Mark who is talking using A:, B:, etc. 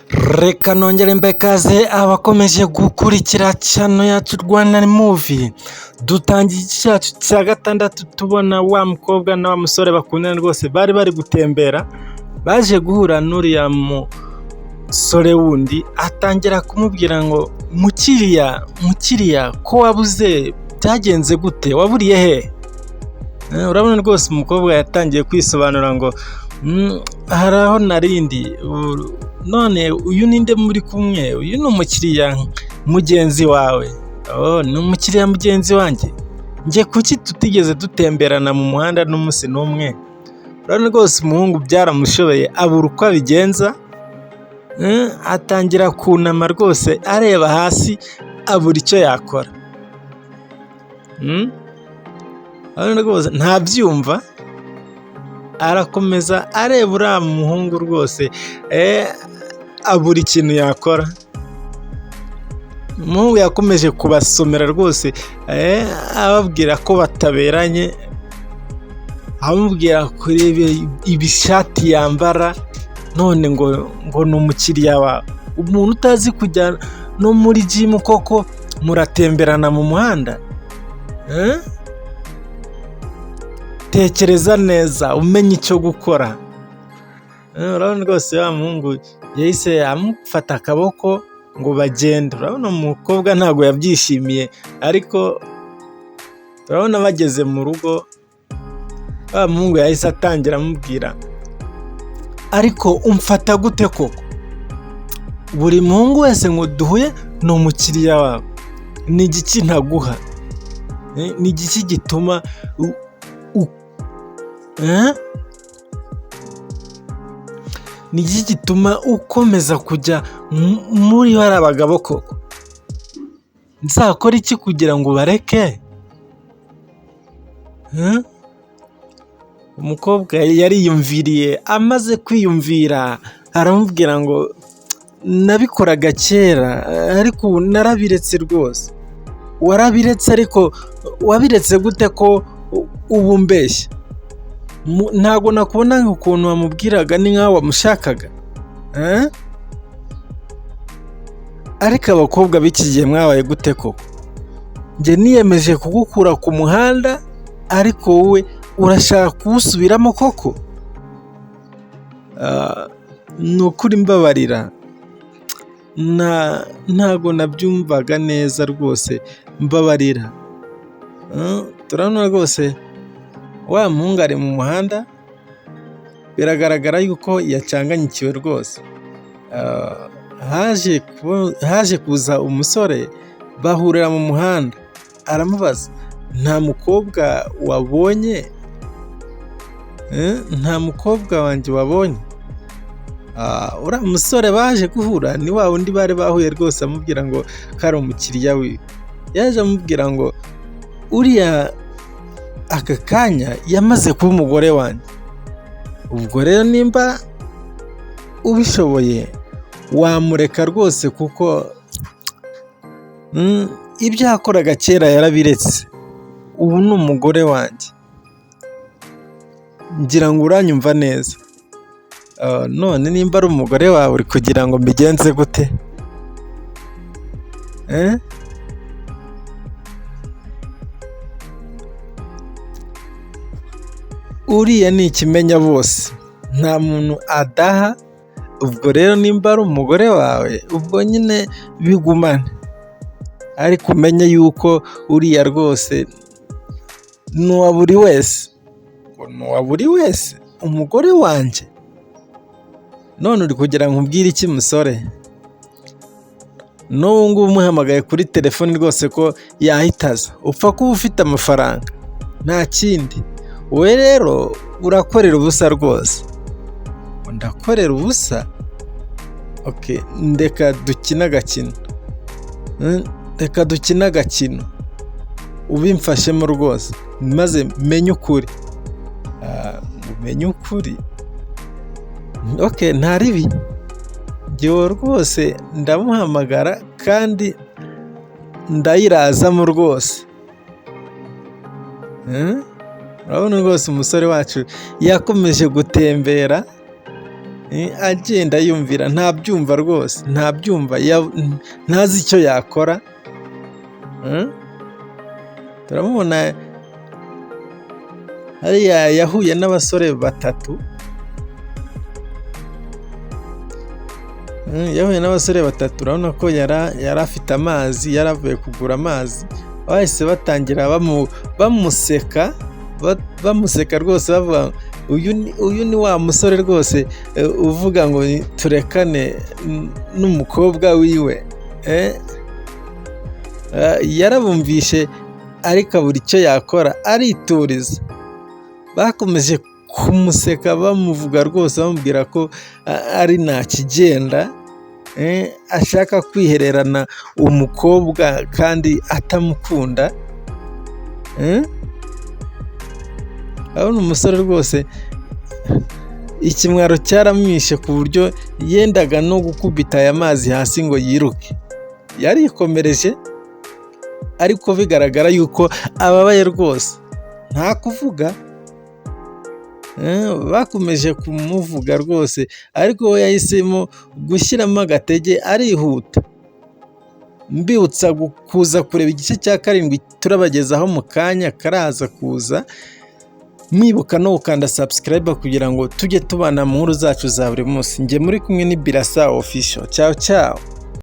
A: Reka nongere mbahe ikaze abakomeje gukurikira channel yacu Rwanda Movie, dutangiye igice cyacu cya gatandatu tubona wa mukobwa na wa musore bakundana rwose bari bari gutembera, baje guhura n'uriya musore wundi atangira kumubwira ngo mukiriya mukiriya ko wabuze byagenze gute waburiye he? Urabona rwose umukobwa yatangiye kwisobanura ngo hari aho narindi none uyu ninde muri kumwe? Uyu ni umukiriya mugenzi wawe. Ni umukiriya mugenzi wanjye? Njye kuki tutigeze dutemberana mu muhanda n'umunsi n'umwe? Urabona rwose umuhungu byaramushobeye abura uko abigenza, atangira kunama rwose areba hasi abura icyo yakora. Urabona rwose ntabyumva, arakomeza areba uriya muhungu rwose abura ikintu yakora. Umuhungu yakomeje kubasomera rwose ababwira ko bataberanye, amubwira kureba ibishati yambara none ngo ngo ni umukiriya wawe. Umuntu utazi kujya no muri jimu koko muratemberana mu muhanda? Tekereza neza umenye icyo gukora. Urabona rwose wa muhungu yahise amufata akaboko ngo bagende. Urabona umukobwa ntabwo yabyishimiye ariko urabona bageze mu rugo wa muhungu yahise atangira amubwira ariko umfata gute koko? Buri muhungu wese ngo duhuye ni umukiriya wawe. Ni igiki ntaguha? Ni igiki gituma ni igiki gituma ukomeza kujya muri bariya bagabo koko? Nzakora iki kugira ngo ubareke? Umukobwa yariyumviriye amaze kwiyumvira aramubwira ngo nabikoraga kera ariko ubu narabiretse rwose. Warabiretse ariko wabiretse gute ko ubu umbeshya? Ntabwo nakubonaga ukuntu wamubwiraga ni nkaho wamushakaga. Ariko abakobwa b'iki gihe mwabaye gute koko? Njye niyemeje kugukura ku muhanda ariko wowe urashaka kuwusubiramo koko? Ni ukuri mbabarira, ntabwo nabyumvaga neza rwose mbabarira. Turabona rwose wa muhungu ari mu muhanda, biragaragara yuko yacanganyikiwe rwose. Haje kuza umusore bahurira mu muhanda, aramubaza nta mukobwa wabonye? Nta mukobwa wanjye wabonye? Uriya musore baje guhura ni wa wundi bari bahuye rwose amubwira ngo ko ari umukiriya wiwe. Yaje amubwira ngo uriya aka kanya yamaze kuba umugore wanjye. Ubwo rero nimba ubishoboye wamureka rwose kuko ibyo yakoraga kera yarabiretse. Ubu ni umugore wanjye. Ngira ngo uranyumva neza. None nimba ari umugore wawe uri kugira ngo mbigenze gute? Uriya ni ikimenya bose, nta muntu adaha, ubwo rero nimba ari umugore wawe ubwo nyine bigumane, ariko umenye yuko uriya rwose ni uwa buri wese. Ngo ni uwa buri wese? Umugore wanjye? None uri kugira ngo nkubwire iki musore? N'ubu ngubu umuhamagaye kuri telefoni rwose ko yahita aza, upfa kuba ufite amafaranga nta kindi. Wowe rero urakorera ubusa rwose. Ngo ndakorera ubusa? Okay, ndeka dukine agakino. Reka dukine agakino, ubimfashemo rwose maze menye ukuri. Umenye ukuri? Okay, nta ribi. Njyewe rwose ndamuhamagara kandi ndayirazamo rwose. Urabona rwose umusore wacu yakomeje gutembera. Agenda yumvira, ntabyumva rwose, ntabyumva, ntazi icyo yakora. Turamubona hariya yahuye n'abasore batatu, yahuye n'abasore batatu, urabona ko yari afite amazi, yari avuye kugura amazi, bahise batangira bamuseka, bamuseka rwose bavuga uyu ni wa musore rwose uvuga ngo turekane n'umukobwa wiwe. Yarabumvishe ariko abura icyo yakora arituriza. Bakomeje kumuseka bamuvuga rwose bamubwira ko ari nta kigenda, ashaka kwihererana umukobwa kandi atamukunda. Urabona umusore rwose ikimwaro cyaramwishe ku buryo yendaga no gukubita aya mazi hasi ngo yiruke. Yarikomereje ariko bigaragara yuko ababaye rwose, nta kuvuga. Bakomeje kumuvuga rwose ariko we yahisemo gushyiramo agatege arihuta. Mbibutsa kuza kureba igice cya 7 turabagezaho mu kanya karaza kuza, mwibuka no gukanda subscribe kugira ngo tujye tubana mu nkuru zacu za buri munsi. Njye muri kumwe ni Birasa Official. Ciao ciao.